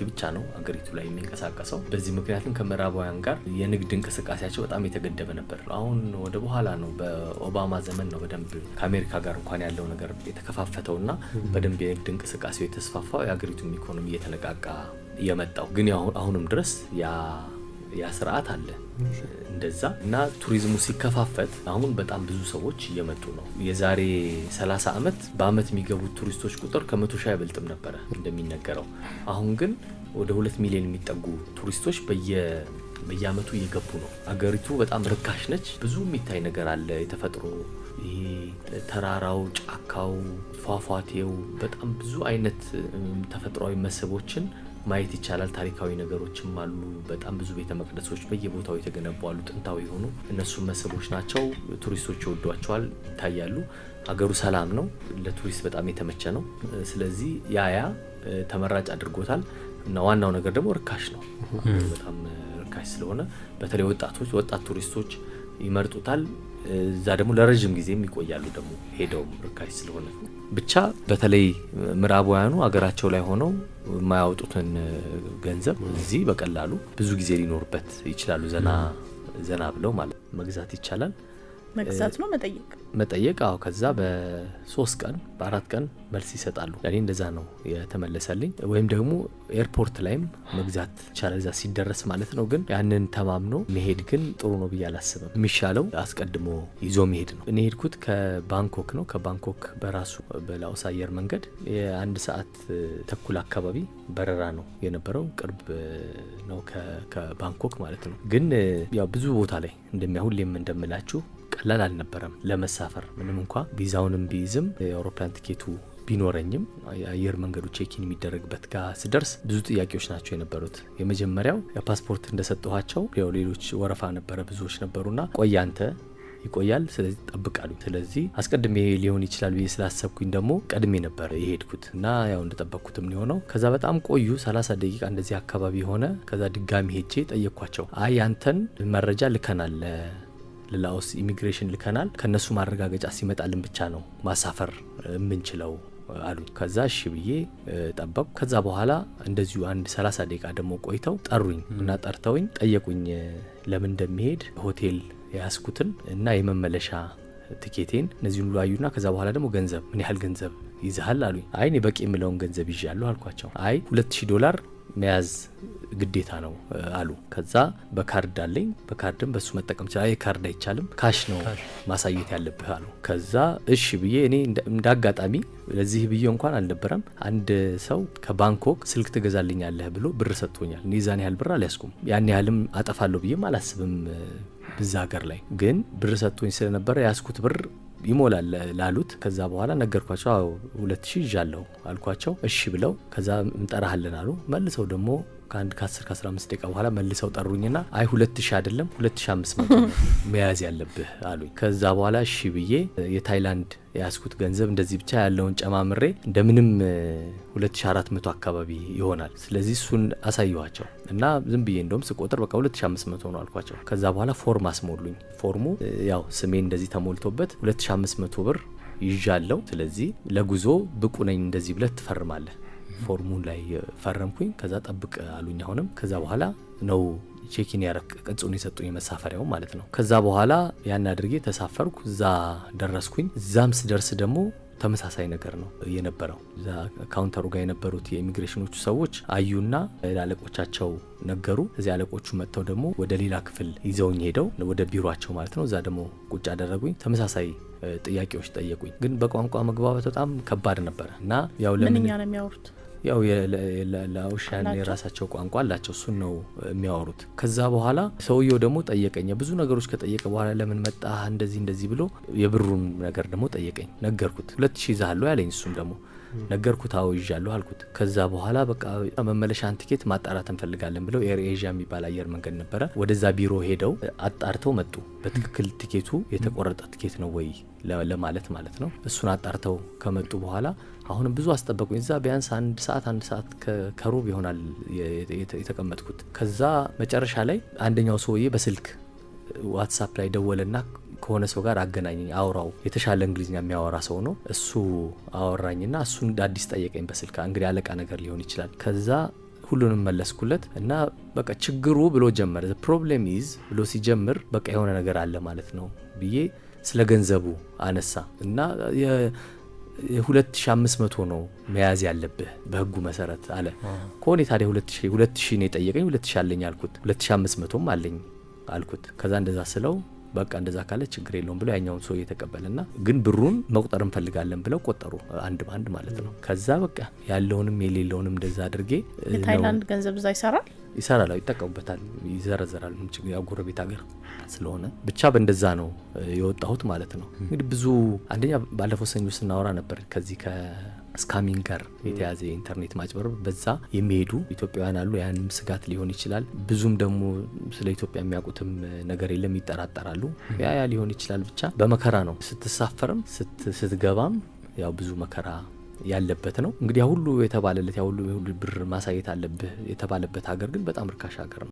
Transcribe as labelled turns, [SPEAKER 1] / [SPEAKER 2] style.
[SPEAKER 1] ብቻ ነው አገሪቱ ላይ የሚንቀሳቀሰው። በዚህ ምክንያትም ከምዕራባውያን ጋር የንግድ እንቅስቃሴያቸው በጣም የተገደበ ነበር። አሁን ወደ በኋላ ነው፣ በኦባማ ዘመን ነው በደንብ ከአሜሪካ ጋር እንኳን ያለው ነገር የተከፋፈተውና በደንብ የንግድ እንቅስቃሴው የተስፋፋው፣ የአገሪቱም ኢኮኖሚ እየተነቃቃ የመጣው። ግን አሁንም ድረስ ያ ስርዓት አለ እንደዛ። እና ቱሪዝሙ ሲከፋፈት አሁን በጣም ብዙ ሰዎች እየመጡ ነው። የዛሬ 30 ዓመት በአመት የሚገቡት ቱሪስቶች ቁጥር ከ100,000 አይበልጥም ነበረ እንደሚነገረው። አሁን ግን ወደ 2 ሚሊዮን የሚጠጉ ቱሪስቶች በየአመቱ እየገቡ ነው። አገሪቱ በጣም ርካሽ ነች። ብዙ የሚታይ ነገር አለ። የተፈጥሮ ይሄ ተራራው፣ ጫካው፣ ፏፏቴው፣ በጣም ብዙ አይነት ተፈጥሯዊ መስህቦችን ማየት ይቻላል። ታሪካዊ ነገሮችም አሉ። በጣም ብዙ ቤተ መቅደሶች በየቦታው የተገነቡ አሉ፣ ጥንታዊ የሆኑ። እነሱም መስህቦች ናቸው። ቱሪስቶች ይወዷቸዋል፣ ይታያሉ። ሀገሩ ሰላም ነው፣ ለቱሪስት በጣም የተመቸ ነው። ስለዚህ ያ ተመራጭ አድርጎታል። እና ዋናው ነገር ደግሞ ርካሽ ነው። በጣም ርካሽ ስለሆነ በተለይ ወጣቶች፣ ወጣት ቱሪስቶች ይመርጡታል። እዛ ደግሞ ለረዥም ጊዜም ይቆያሉ ደግሞ ሄደውም ርካሽ ስለሆነ ብቻ። በተለይ ምዕራባውያኑ ሀገራቸው ላይ ሆነው የማያወጡትን ገንዘብ እዚህ በቀላሉ ብዙ ጊዜ ሊኖሩበት ይችላሉ። ዘና ዘና ብለው ማለት መግዛት ይቻላል።
[SPEAKER 2] መግዛት ነው መጠየቅ?
[SPEAKER 1] መጠየቅ፣ አዎ። ከዛ በ3 ቀን በ4 ቀን መልስ ይሰጣሉ። ለእኔ እንደዛ ነው የተመለሰልኝ። ወይም ደግሞ ኤርፖርት ላይም መግዛት ይቻላል እዛ ሲደረስ ማለት ነው። ግን ያንን ተማምኖ መሄድ ግን ጥሩ ነው ብዬ አላስብም። የሚሻለው አስቀድሞ ይዞ መሄድ ነው። እኔ የሄድኩት ከባንኮክ ነው። ከባንኮክ በራሱ በላኦስ አየር መንገድ የ1 ሰዓት ተኩል አካባቢ በረራ ነው የነበረው። ቅርብ ነው ከባንኮክ ማለት ነው። ግን ያው ብዙ ቦታ ላይ እንደሚያ ሁሌም እንደምላችሁ ቀላል አልነበረም ለመሳፈር። ምንም እንኳ ቪዛውንም ቢይዝም የአውሮፕላን ቲኬቱ ቢኖረኝም የአየር መንገዱ check-in የሚደረግበት ጋር ስደርስ ብዙ ጥያቄዎች ናቸው የነበሩት። የመጀመሪያው የፓስፖርት እንደሰጠኋቸው ያው ሌሎች ወረፋ ነበረ፣ ብዙዎች ነበሩና ቆይ አንተ ይቆያል፣ ስለዚህ ጠብቅ አሉኝ። ስለዚህ አስቀድሜ ሊሆን ይችላል ብዬ ስላሰብኩኝ ደግሞ ቀድሜ ነበር የሄድኩት እና ያው እንደጠበቅኩትም የሆነው። ከዛ በጣም ቆዩ፣ 30 ደቂቃ እንደዚህ አካባቢ ሆነ። ከዛ ድጋሚ ሄጄ ጠየቅኳቸው። አይ ያንተን መረጃ ልከናል፣ ለላኦስ ኢሚግሬሽን ልከናል፣ ከነሱ ማረጋገጫ ሲመጣልን ብቻ ነው ማሳፈር የምንችለው አሉኝ። ከዛ እሺ ብዬ ጠበቅኩ። ከዛ በኋላ እንደዚሁ አንድ 30 ደቂቃ ደግሞ ቆይተው ጠሩኝ እና ጠርተውኝ ጠየቁኝ ለምን እንደምሄድ፣ ሆቴል የያዝኩትን እና የመመለሻ ትኬቴን፣ እነዚህን ሁሉ አዩና ከዛ በኋላ ደግሞ ገንዘብ ምን ያህል ገንዘብ ይዘሃል አሉኝ። አይ እኔ በቂ የምለውን ገንዘብ ይዣለሁ አልኳቸው። አይ 2000 ዶላር መያዝ ግዴታ ነው አሉ። ከዛ በካርድ አለኝ፣ በካርድም በሱ መጠቀም ይችላል። የካርድ አይቻልም፣ cash ነው ማሳየት ያለብህ አሉ። ከዛ እሺ ብዬ እኔ እንደ አጋጣሚ ለዚህ ብዬ እንኳን አልነበረም። አንድ ሰው ከባንኮክ ስልክ ትገዛልኛለህ ብሎ ብር ሰጥቶኛል። እኔ ዛን ያህል ብር አልያዝኩም። ያን ያህልም አጠፋለሁ ብዬም አላስብም። ብዛ ሀገር ላይ ግን ብር ሰጥቶኝ ስለነበረ ያዝኩት ብር ይሞላል ላሉት። ከዛ በኋላ ነገርኳቸው። አዎ 2000 ይዣለሁ አልኳቸው። እሺ ብለው ከዛ እንጠራሃለን አሉ። መልሰው ደግሞ ከአንድ ከ10 ከ15 ደቂቃ በኋላ መልሰው ጠሩኝና አይ 2000 አይደለም 2500 ነው መያዝ ያለብህ አሉኝ። ከዛ በኋላ እሺ ብዬ የታይላንድ የያዝኩት ገንዘብ እንደዚህ ብቻ ያለውን ጨማምሬ እንደምንም 2400 አካባቢ ይሆናል። ስለዚህ እሱን አሳየኋቸው እና ዝም ብዬ እንደውም ስቆጥር በቃ 2500 ነው አልኳቸው። ከዛ በኋላ ፎርም አስሞሉኝ። ፎርሙ ያው ስሜ እንደዚህ ተሞልቶበት 2500 ብር ይዣለው፣ ስለዚህ ለጉዞ ብቁ ነኝ እንደዚህ ብለህ ትፈርማለህ። ፎርሙን ላይ ፈረምኩኝ። ከዛ ጠብቅ አሉኝ። አሁንም ከዛ በኋላ ነው check-in ያረክ ቅጹን የሰጡኝ የመሳፈሪያው ማለት ነው። ከዛ በኋላ ያን አድርጌ ተሳፈርኩ። እዛ ደረስኩኝ። እዛም ስደርስ ደግሞ ተመሳሳይ ነገር ነው የነበረው። እዛ counter ኡ ጋር የነበሩት የኢሚግሬሽኖቹ ሰዎች አዩና ለአለቆቻቸው ነገሩ። እዚህ አለቆቹ መጥተው ደግሞ ወደ ሌላ ክፍል ይዘውኝ ሄደው ወደ ቢሮቸው ማለት ነው። እዛ ደግሞ ቁጭ አደረጉኝ። ተመሳሳይ ጥያቄዎች ጠየቁኝ። ግን በቋንቋ መግባባት በጣም ከባድ ነበረ እና ያው ለምን
[SPEAKER 2] ምንኛ ነው የሚያወሩት?
[SPEAKER 1] ያው ላኦሽያን የራሳቸው ቋንቋ አላቸው። እሱን ነው የሚያወሩት። ከዛ በኋላ ሰውየው ደግሞ ጠየቀኝ። ብዙ ነገሮች ከጠየቀ በኋላ ለምን መጣህ እንደዚህ እንደዚህ ብሎ የብሩን ነገር ደግሞ ጠየቀኝ። ነገርኩት። 2000 ይዘሃል ያለኝ እሱም ደግሞ ነገርኩት። አዎ ይዣለሁ አልኩት። ከዛ በኋላ በቃ መመለሻን ቲኬት ማጣራት እንፈልጋለን ብለው ኤር ኤዥያ የሚባል አየር መንገድ ነበረ። ወደዛ ቢሮ ሄደው አጣርተው መጡ። በትክክል ቲኬቱ የተቆረጠ ቲኬት ነው ወይ ለማለት ማለት ነው። እሱን አጣርተው ከመጡ በኋላ አሁንም ብዙ አስጠበቁኝ። እዛ ቢያንስ አንድ ሰዓት፣ 1 ሰዓት ከሩብ ይሆናል የተቀመጥኩት። ከዛ መጨረሻ ላይ አንደኛው ሰውዬ በስልክ ዋትሳፕ ላይ ደወለና ከሆነ ሰው ጋር አገናኘኝ። አውራው የተሻለ እንግሊዝኛ የሚያወራ ሰው ነው። እሱ አወራኝና እሱን እንደ አዲስ ጠየቀኝ በስልክ፣ እንግዲህ አለቃ ነገር ሊሆን ይችላል። ከዛ ሁሉንም መለስኩለት እና በቃ ችግሩ ብሎ ጀመረ። "Problem is" ብሎ ሲጀምር በቃ የሆነ ነገር አለ ማለት ነው ብዬ ስለ ገንዘቡ አነሳ እና የ2500 ነው መያዝ ያለብህ በህጉ መሰረት አለ። ከሆነ ታዲያ 2000 ነው የጠየቀኝ፣ 2000 አለኝ አልኩት። 2500ም አለኝ አልኩት። ከዛ እንደዛ ስለው በቃ እንደዛ ካለ ችግር የለውም ብሎ ያኛውን ሰው እየተቀበለና ግን ብሩን መቁጠር እንፈልጋለን ብለው ቆጠሩ፣ አንድ በአንድ ማለት ነው። ከዛ በቃ ያለውንም የሌለውንም እንደዛ አድርጌ
[SPEAKER 2] የታይላንድ ገንዘብ እዛ ይሰራል።
[SPEAKER 1] ይሰራል፣ ይጠቀሙበታል፣ ይዘረዘራል። ያው ጎረቤት ሀገር ስለሆነ ብቻ በእንደዛ ነው የወጣሁት ማለት ነው። እንግዲህ ብዙ አንደኛ ባለፈው ሰኞ ስናወራ ነበር ከዚህ ከ scamming ጋር የተያዘ የኢንተርኔት ማጭበርበር በዛ የሚሄዱ ኢትዮጵያውያን አሉ። ያንም ስጋት ሊሆን ይችላል። ብዙም ደግሞ ስለ ኢትዮጵያ የሚያውቁትም ነገር የለም፣ ይጠራጠራሉ። ያ ያ ሊሆን ይችላል። ብቻ በመከራ ነው ስትሳፈርም ስትገባም ያው ብዙ መከራ ያለበት ነው። እንግዲህ ያ ሁሉ የተባለለት ያ ሁሉ ብር ማሳየት አለብህ የተባለበት ሀገር ግን በጣም ርካሽ ሀገር ነው።